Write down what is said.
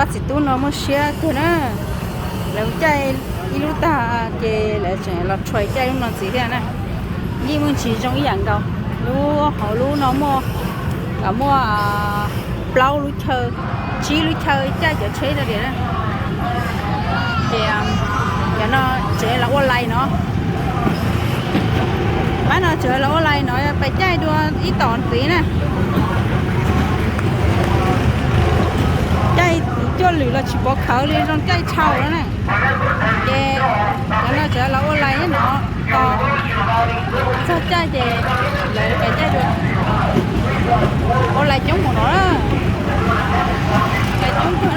Pab txiv tub no muaj siab kawg na. Lawv caij ib lub tag ces lawv tseem los rhuais caij lub no ntxiv thiab na. Yeej muaj tsis zoo ib yam nkaus. Lub hauv lub no muaj, muaj plaub lub chaw, tsib lub chaw caij cov tsheb rau tiam na. Ces cov no tseem los ua lais no. Pab no tseem los ua lais no pais caij dua ib tom ntxiv na. Caij cuaj lwm los tsis pov khawv li, zoo caij tshau no na. Ces cov no tseem los ua lais no, tos txog caij ces lawv pais caij dua. Ua lais coob npaum no na. Lais coob kawg.